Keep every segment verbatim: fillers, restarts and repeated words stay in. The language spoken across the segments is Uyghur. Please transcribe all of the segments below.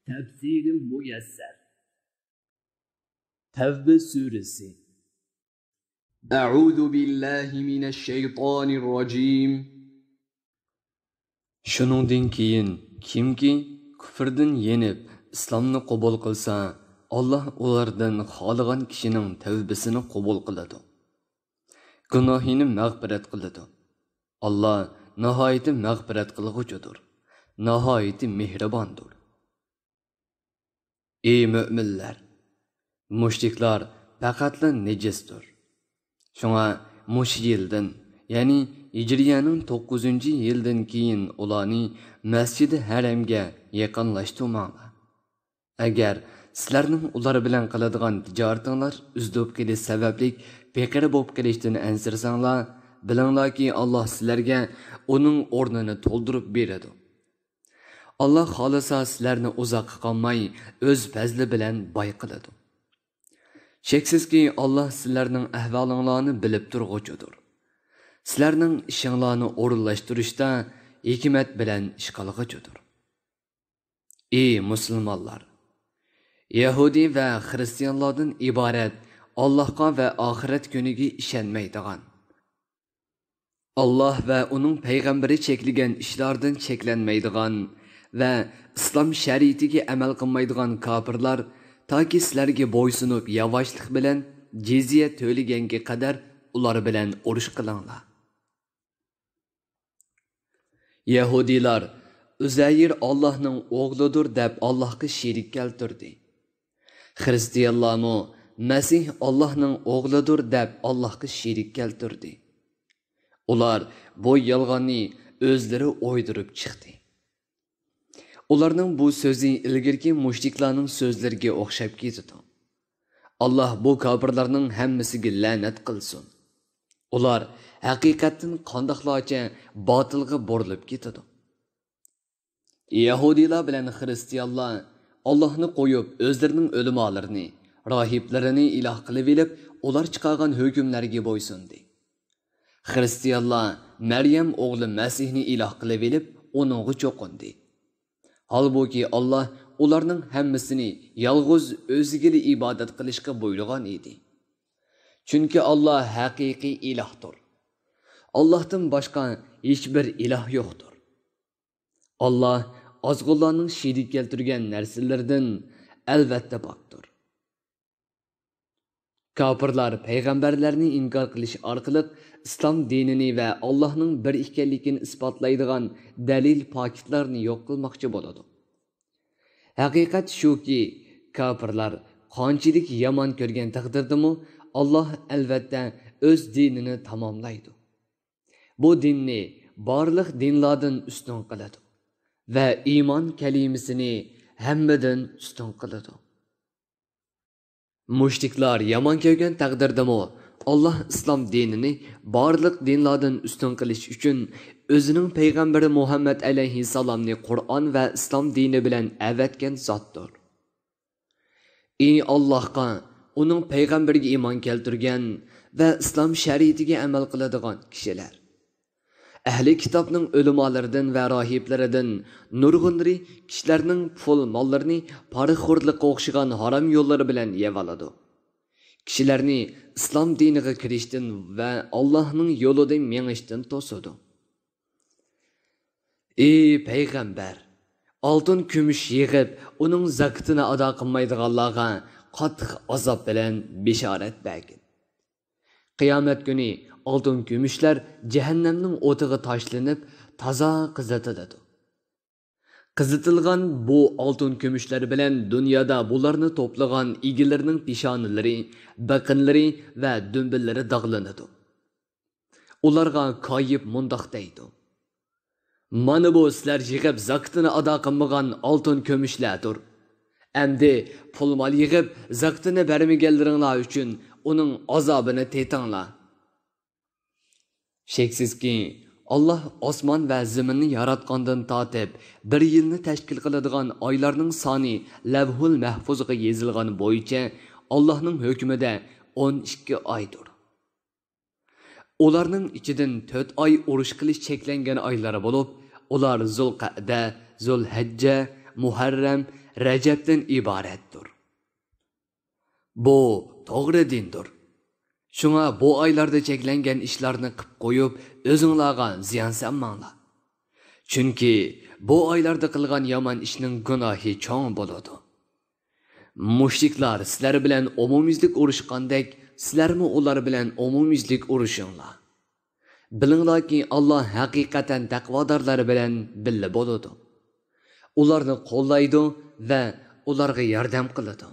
تەپسىرى مۇيەسسەر. تەۋبە سۈرىسى. أعوذ بالله من الشيطان الرجيم. شۇنىڭدىن كېيىن كىمكى كۇفردىن يېنىپ، ئىسلامنى قوبۇل قىلسا، ئاللاھ ئۇلاردىن خالىغان كىشىنىڭ تەۋبىسىنى قوبۇل قىلىدۇ. گۇناھىنى مەغپىرەت قىلىدۇ. ئاللاھ ناھايىتى مەغپىرەت قىلغۇچىدۇر، ناھايىتى مېھرىباندۇر. ئى مۆمىنلەر! مۇشرىكلار پەقەتلا نىجىستۇر. شۇڭا مۇشۇ يىلدىن، يەنى ھىجرىيەنىڭ توققۇزىنچى يىلىدىن كېيىن ئۇلارنى مەسچىدى ھەرەمگە يېقىنلاشتۇرماڭلار. ئەگەر سىلەرنىڭ ئۇلار بىلەن قىلىدىغان تىجارىتىڭلار ئۈزۈلۈپ قېلىش سەۋەبلىك پېقىر بولۇپ قېلىشتىن ئەنسىرىسەڭلار، بىلىڭلاركى، ئاللاھ سىلەرگە ئۇنىڭ ئورنىنى تولدۇرۇپ بېرىدۇ. ئاللاھ خالىسا سىلەرنى ئۇزاققا قالماي ئۆز پەزلى بىلەن باي قىلىدۇ. شەكسىزكى، ئاللاھ سىلەرنىڭ ئەھۋالىڭلارنى بىلىپ تۇرغۇچىدۇر. سىلەرنىڭ ئىشىڭلارنى ئورۇنلاشتۇرۇشتا ھېكمەت بىلەن ئىش قىلغۇچىدۇر. ئى مۇسۇلمانلار! يەھۇدىي ۋە خىرىستىيانلاردىن ئىبارەت ئاللاھقا ۋە ئاخىرەت كۈنىگە ئىشەنمەيدىغان، ئاللاھ ۋە ئۇنىڭ پەيغەمبىرى چەكلىگەن ئىشلاردىن چەكلەنمەيدىغان ۋە ئىسلام شەرىئىتىگە ئەمەل قىلمايدىغان كاپىرلار تاكى سىلەرگە بويسۇنۇپ، ياۋاشلىق بىلەن جىزيە تۆلىگەنگە قەدەر ئۇلار بىلەن ئۇرۇش قىلىڭلار. يەھۇدىيلار ئۈزەير ئاللاھنىڭ ئوغلىدۇر دەپ ئاللاھقا شېرىك كەلتۈردى. خىرىستىيانلارمۇ مەسىھ ئاللاھنىڭ ئوغلىدۇر دەپ ئاللاھقا شېرىك كەلتۈردى. ئۇلار بۇ يالغاننى ئۆزلىرى ئويدۇرۇپ چىقتى. ئۇلارنىڭ بۇ سۆزى ئىلگىرىكى مۇشرىكلارنىڭ سۆزلىرىگە ئوخشاپ كېتىدۇ. ئاللاھ بۇ كاپىرلارنىڭ ھەممىسىگە لەنەت قىلسۇن. ئۇلار ھەقىقەتتىن قانداقلارچە باتىلغا بۇرۇلۇپ كېتىدۇ. يەھۇدىيلار بىلەن خىرىستىيانلار ئاللاھنى قويۇپ، ئۆزلىرىنىڭ ئۆلىمالىرىنى، راھىبلىرىنى ئىلاھ قىلىۋېلىپ، ئۇلار چىقارغان ھۆكۈملەرگە بويسۇندى. خىرىستىيانلار مەريەم ئوغلى مەسىھنى ئىلاھ قىلىۋېلىپ، ئۇنىڭغا چوقۇندى. ھالبۇكى، ئاللاھ ئۇلارنىڭ ھەممىسىنى يالغۇز ئۆزىگىلا ئىبادەت قىلىشقا بۇيرۇغان ئىدى. چۈنكى ئاللاھ ھەقىقىي ئىلاھتۇر. ئاللاھتىن باشقا ھېچبىر ئىلاھ يوقتۇر. ئاللاھ ئازغۇنلارنىڭ شېرىك كەلتۈرگەن نەرسىلىرىدىن ئەلۋەتتە پاكتۇر. كاپىرلار پەيغەمبەرلەرنى ئىنكار قىلىش ئارقىلىق ئىسلام دىنىنى ۋە ئاللاھنىڭ بىر ئىكەنلىكىنى ئىسپاتلايدىغان دەلىل پاكىتلارنى يوق قىلماقچى بولىدۇ. ھەقىقەت شۇكى، كاپىرلار قانچىلىك يامان كۆرگەن تەقدىردىمۇ، ئاللاھ ئەلۋەتتە ئۆز دىنىنى تاماملايدۇ. بۇ دىننى بارلىق دىنلاردىن ئۈستۈن قىلىدۇ ۋە ئىمان كەلىمىسىنى ھەممىدىن ئۈستۈن قىلىدۇ. مۇشرىكلار يامان كۆرگەن تەقدىردىمۇ، ئاللاھ ئىسلام دىنىنى بارلىق دىنلاردىن ئۈستۈن قىلىش ئۈچۈن ئۆزىنىڭ پەيغەمبىرى مۇھەممەد ئەلەيھىسسالامنى قۇرئان ۋە ئىسلام دىنى بىلەن ئەۋەتكەن زاتتۇر. ئى ئاللاھقا، ئۇنىڭ پەيغەمبىرىگە ئىمان كەلتۈرگەن ۋە ئىسلام شەرىئىتىگە ئەمەل قىلىدىغان كىشىلەر! ئەھلى كىتابنىڭ ئۆلىمالىرىدىن ۋە راھىبلىرىدىن نۇرغۇنلىرى كىشىلەرنىڭ پۇل ماللىرىنى پارىخورلۇققا ئوخشىغان ھارام يوللىرى بىلەن يەۋالىدۇ. كىشىلەرنى ئىسلام دىنىغا كىرىشتىن ۋە ئاللاھنىڭ يولىدا مېڭىشتىن توسىدۇ. ئى پەيغەمبەر! ئالتۇن كۈمۈش يىغىپ، ئۇنىڭ زاكىتىنى ئادا قىلمايدىغانلارغا قاتتىق ئازاب بىلەن بېشارەت بەرگىن. قىيامەت كۈنى ئالتۇن كۈمۈشلەر جەھەننەمنىڭ ئوتىغا تاشلىنىپ، تازا قىزىتىلىدۇ. قىزىتىلغان بۇ ئالتۇن كۈمۈشلەر بىلەن دۇنيادا بۇلارنى توپلىغان ئىگىلىرىنىڭ پېشانىلىرى، بېقىنلىرى ۋە دۈمبىلىرى داغلىنىدۇ. ئۇلارغا كايىپ مۇنداق دەيدۇ: مانا بۇ سىلەر يىغىپ زاكىتىنى ئادا قىلمىغان ئالتۇن كۈمۈشلەردۇر. ئەمدى پۇل مال يىغىپ زاكىتىنى بەرمىگەنلىرىڭلار ئۈچۈن ئۇنىڭ ئازابىنى تېتىڭلار. شەكسىزكى، ئاللاھ ئاسمان ۋە زېمىننى ياراتقاندىن تارتىپ بىر يىلنى تەشكىل قىلىدىغان ئايلارنىڭ سانى لەۋھۇل مەھفۇزغا يېزىلغان بويىچە ئاللاھنىڭ ھۆكمىدە ئون ئىككى ئايدۇر. ئۇلارنىڭ ئىچىدىن تۆت ئاي ئۇرۇش قىلىش چەكلەنگەن ئايلار بولۇپ، ئۇلار زۇلقەئدە، زۇلھەججە، مۇھەررەم، رەجەبتىن ئىبارەتتۇر. بۇ توغرا دىندۇر. شۇڭا بۇ ئايلاردا چەكلەنگەن ئىشلارنى قىپ قويۇپ، ئۆزۈڭلارغا زىيان سالماڭلار. چۈنكى بۇ ئايلاردا قىلغان يامان ئىشنىڭ گۇناھى چوڭ بولىدۇ. مۇشرىكلار سىلەر بىلەن ئومۇميۈزلۈك ئۇرۇشقاندەك، سىلەرمۇ ئۇلار بىلەن ئومۇميۈزلۈك ئۇرۇشۇڭلار. بىلىڭلاركى، ئاللا ھەقىقەتەن تەقۋادارلار بىلەن بىللە بولىدۇ. ئۇلارنى قوللايدۇ ۋە ئۇلارغا ياردەم قىلىدۇ.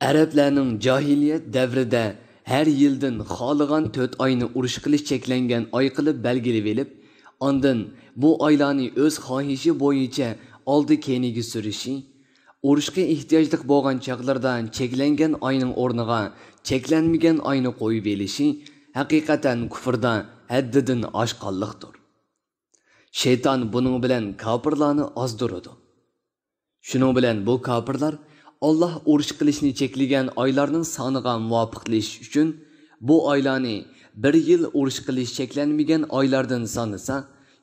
ئەرەبلەرنىڭ جاھىلىيەت دەۋرىدە ھەر يىلدىن خالىغان تۆت ئاينى ئۇرۇش قىلىش چەكلەنگەن ئاي قىلىپ بەلگىلىۋېلىپ، ئاندىن بۇ ئايلارنى ئۆز خاھىشى بويىچە ئالدى-كەينىگە سۈرۈشى، ئۇرۇشقا ئېھتىياجلىق بولغان چاغلىرىدا چەكلەنگەن ئاينىڭ ئورنىغا چەكلەنمىگەن ئاينى قويۇۋېلىشى ھەقىقەتەن كۇفردا ھەددىدىن ئاشقانلىقتۇر. شەيتان بۇنىڭ بىلەن كاپىرلارنى ئازدۇرىدۇ. شۇنىڭ بىلەن بۇ كاپىرلار ئاللا ئۇرۇش قىلىشنى چەكلىگەن ئايلارنىڭ سانىغا مۇۋاپىقلىشىش ئۈچۈن، بۇ ئايلارنى بىر يىل ئۇرۇش قىلىش چەكلەنمىگەن ئايلاردىن سانىسا،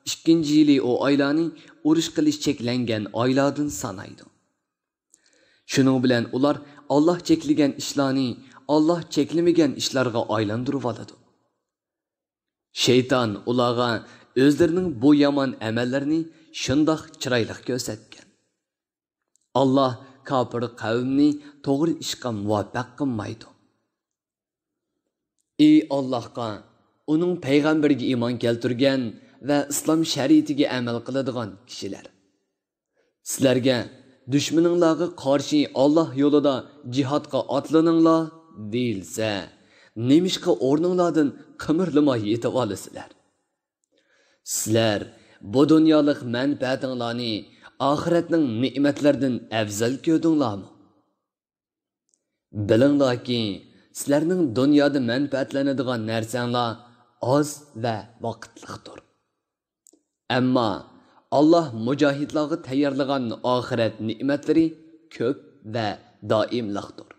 ئىككىنچى يىلى ئۇ ئايلارنى ئۇرۇش قىلىش چەكلەنگەن ئايلاردىن سانايدۇ. شۇنىڭ بىلەن ئۇلار ئاللا چەكلىگەن ئىشلارنى ئاللا چەكلىمىگەن ئىشلارغا ئايلاندۇرۇۋالىدۇ. شەيتان ئۇلارغا ئۆزلىرىنىڭ بۇ يامان ئەمەللىرىنى شۇنداق چىرايلىق كۆرسەتكەن. ئاللا كاپىر قەۋمنى توغرا ئىشقا مۇۋەپپەق قىلمايدۇ. ئى ئاللاھقا، ئۇنىڭ پەيغەمبىرىگە ئىمان كەلتۈرگەن ۋە ئىسلام شەرىئىتىگە ئەمەل قىلىدىغان كىشىلەر! سىلەرگە دۈشمىنىڭلارغا قارشى ئاللا يولىدا جىھادقا ئاتلىنىڭلار دېيىلسە، نېمىشقا ئورنۇڭلاردىن قىمىرلىماي يېتىۋالىسىلەر؟ سىلەر بۇ دۇنيالىق مەنپەئەتىڭلارنى ئاخىرەتنىڭ نېمەتلىرىدىن ئەۋزەل كۆردۈڭلارمۇ؟ بىلىڭلاركى، سىلەرنىڭ دۇنيادا مەنپەئەتلىنىدىغان نەرسەڭلار ئاز ۋە ۋاقىتلىقتۇر. ئەمما ئاللا مۇجاھىدلارغا تەييارلىغان ئاخىرەت نېمەتلىرى كۆپ ۋە دائىملىقتۇر.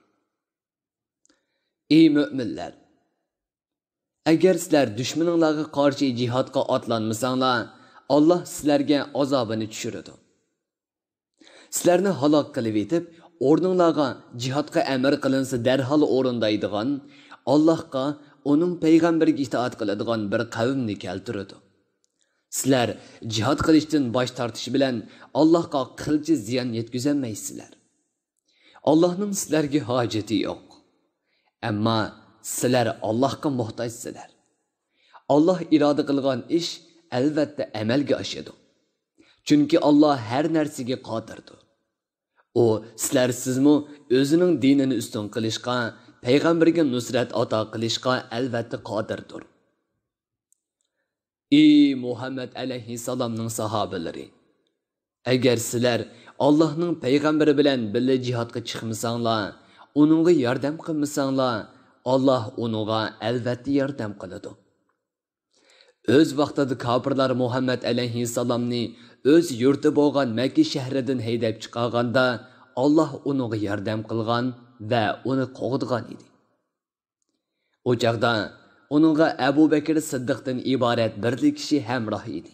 ئى مۆمىنلەر! ئەگەر سىلەر دۈشمىنىڭلارغا قارشى جىھادقا ئاتلانمىساڭلار، ئاللا سىلەرگە ئازابىنى چۈشۈرىدۇ. سىلەرنى ھالاك قىلىۋېتىپ، ئورنۇڭلارغا جىھادقا ئەمىر قىلىنسا دەرھال ئورۇندايدىغان، ئاللاھقا، ئۇنىڭ پەيغەمبىرىگە ئىتائەت قىلىدىغان بىر قەۋمنى كەلتۈرىدۇ. سىلەر جىھاد قىلىشتىن باش تارتىش بىلەن ئاللاھقا قىلچە زىيان يەتكۈزەلمەيسىلەر. ئاللاھنىڭ سىلەرگە ھاجىتى يوق. ئەمما سىلەر ئاللاھقا موھتاجسىلەر. ئاللاھ ئىرادە قىلغان ئىش ئەلۋەتتە ئەمەلگە ئاشىدۇ. چۈنكى ئاللاھ ھەر نەرسىگە قادىردۇر. ئۇ سىلەرسىزمۇ ئۆزىنىڭ دىنىنى ئۈستۈن قىلىشقا، پەيغەمبىرىگە نۇسرەت ئاتا قىلىشقا ئەلۋەتتە قادىردۇر. ئى مۇھەممەد ئەلەيھىسسالامنىڭ ساھابىلىرى! ئەگەر سىلەر ئاللاھنىڭ پەيغەمبىرى بىلەن بىللە جىھادقا چىقمىساڭلار، ئۇنىڭغا ياردەم قىلمىساڭلار، ئاللاھ ئۇنىڭغا ئەلۋەتتە ياردەم قىلىدۇ. ئۆز ۋاقتىدا كاپىرلار مۇھەممەد ئەلەيھىسسالامنى ئۆز يۇرتى بولغان مەككە شەھىرىدىن ھەيدەپ چىقارغاندا، ئاللاھ ئۇنىڭغا ياردەم قىلغان ۋە ئۇنى قوغدىغان ئىدى. ئۇ چاغدا ئۇنىڭغا ئەبۇ بەكرى سىددىقتىن ئىبارەت بىرلا كىشى ھەمراھ ئىدى.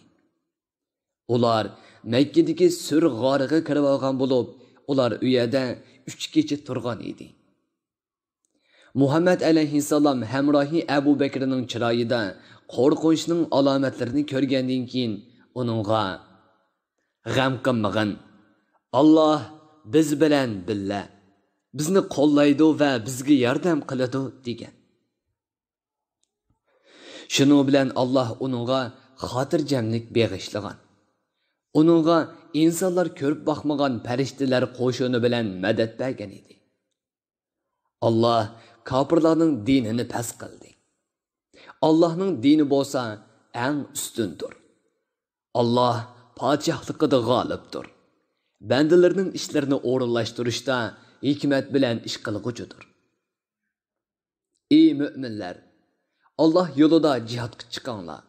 ئۇلار مەككىدىكى سۈر غارىغا كىرىۋالغان بولۇپ، ئۇلار ئۇ يەردە ئۈچ كېچە تۇرغان ئىدى. مۇھەممەد ئەلەيھىسسالام ھەمراھى ئەبۇ بەكرىنىڭ چىرايىدا قورقۇنچنىڭ ئالامەتلىرىنى كۆرگەندىن كېيىن، ئۇنىڭغا، غەم قىلمىغىن، ئاللاھ بىز بىلەن بىللە، بىزنى قوللايدۇ ۋە بىزگە ياردەم قىلىدۇ، دېگەن. شۇنىڭ بىلەن ئاللاھ ئۇنىڭغا خاتىرجەملىك بېغىشلىغان. ئۇنىڭغا ئىنسانلار كۆرۈپ باقمىغان پەرىشتىلەر قوشۇنى بىلەن مەدەت بەرگەن ئىدى. ئاللاھ كاپىرلارنىڭ دىنىنى پەس قىلدى. ئاللاھنىڭ دىنى بولسا ئەڭ ئۈستۈندۇر. ئاللاھ پادىشاھلىقىدا غالىبتۇر. بەندىلىرىنىڭ ئىشلىرىنى ئورۇنلاشتۇرۇشتا ھېكمەت بىلەن ئىش قىلغۇچىدۇر. ئى مۆمىنلەر! ئاللاھ يولىدا جىھادقا چىقىڭلار.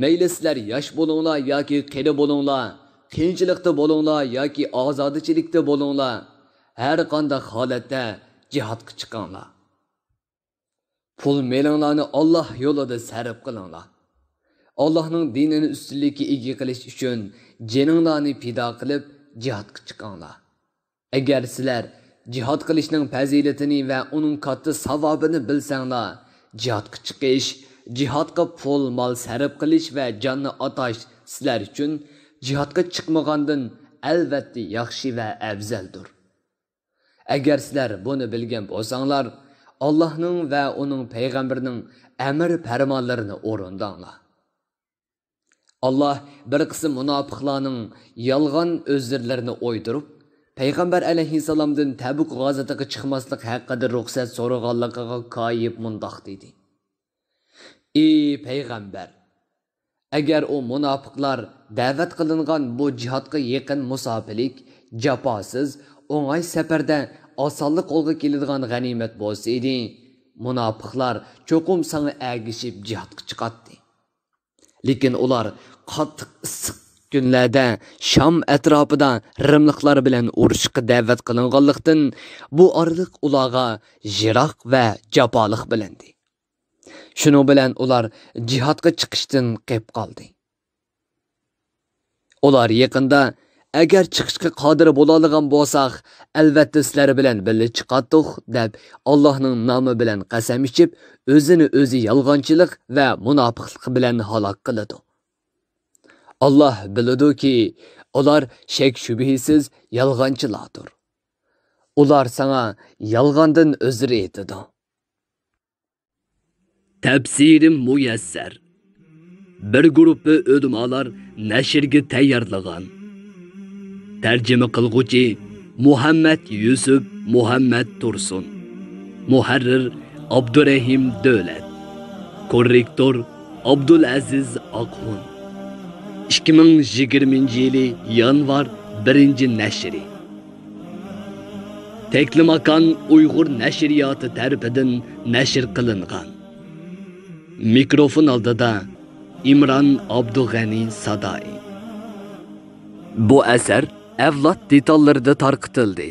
مەيلى سىلەر ياش بولۇڭلار ياكى قېرى بولۇڭلار، قىيىنچىلىقتا بولۇڭلار ياكى ئازادىچىلىكتە بولۇڭلار، ھەر قانداق ھالەتتە جىھادقا چىقىڭلار. پۇل مېلىڭلارنى ئاللاھ يولىدا سەرپ قىلىڭلار. ئاللاھنىڭ دىنىنى ئۈستۈنلۈككە ئىگە قىلىش ئۈچۈن جېنىڭلارنى پىدا قىلىپ، جىھادقا چىقىڭلار. ئەگەر سىلەر جىھاد قىلىشنىڭ پەزىلىتىنى ۋە ئۇنىڭ كاتتا ساۋابىنى بىلسەڭلار، جىھادقا چىقىش، جىھادقا پۇل، مال سەرپ قىلىش ۋە جاننى ئاتاش سىلەر ئۈچۈن جىھادقا چىقمىغاندىن ئەلۋەتتە ياخشى ۋە ئەۋزەلدۇر. ئەگەر سىلەر بۇنى بىلگەن بولساڭلار، ئاللاھنىڭ ۋە ئۇنىڭ پەيغەمبىرىنىڭ ئەمر پەرمانلىرىنى ئورۇنداڭلار. ئاللاھ بىر قىسىم مۇناپىقلارنىڭ يالغان ئۆزرىلىرىنى ئويدۇرۇپ، پەيغەمبەر ئەلەيھىسسالامدىن تەبۇك غازىتىغا چىقماسلىق ھەققىدە رۇخسەت سورىغانلىقىغا كايىپ مۇنداق دېدى: ئى پەيغەمبەر! ئەگەر ئۇ مۇناپىقلار دەۋەت قىلىنغان بۇ جىھادقا يېقىن مۇساپىلىك، جاپاسىز، ئوڭاي سەپەردە ئاسانلا قولغا كېلىدىغان غەنىيمەت بولسا ئىدى، مۇناپىقلار چوقۇم ساڭا ئەگىشىپ جىھادقا چىقاتتى. لېكىن ئۇلار قاتتىق ئىسسىق كۈنلەردە شام ئەتراپىدا رىملىقلار بىلەن ئۇرۇشقا دەۋەت قىلىنغانلىقتىن، بۇ ئارىلىق ئۇلارغا يىراق ۋە جاپالىق بىلىندى. شۇنىڭ بىلەن ئۇلار جىھادقا چىقىشتىن قېپ قالدى. ئۇلار يېقىندا، ئەگەر چىقىشقا قادىر بولالىغان بولساق، ئەلۋەتتە سىلەر بىلەن بىللە چىقاتتۇق، دەپ، ئاللاھنىڭ نامى بىلەن قەسەم ئىچىپ، ئۆزىنى ئۆزى يالغانچىلىق ۋە مۇناپىقلىق بىلەن ھالاك قىلىدۇ. ئاللاھ بىلىدۇكى، ئۇلار شەك-شۈبھىسىز يالغانچىلاردۇر. ئۇلار ساڭا يالغاندىن ئۆزرە ئېيتىدۇ. تەپسىرى مۇيەسسەر. بىر گۇرۇپپا ئۆلىمالار نەشرگە تەييارلىغان. تەرجىمە قىلغۇچى مۇھەممەد يۈسۈپ مۇھەممەد تۇرسۇن. مۇھەررىر ئابدۇرەھىم دۆلەت. كوررېكتور ئابدۇلئەزىز ئاقھۇن. ئىككى مىڭ يىگىرمىنچى يىلى يانۋار بىرىنچى نەشرى. تەكلىماكان ئۇيغۇر نەشرىياتى تەرىپىدىن نەشر قىلىنغان. مىكروفون ئالدىدا ئىمران ئابدۇغەنى سادائى. بۇ ئەسەر ئەۋلاد دېتاللىرىدا تارقىتىلدى.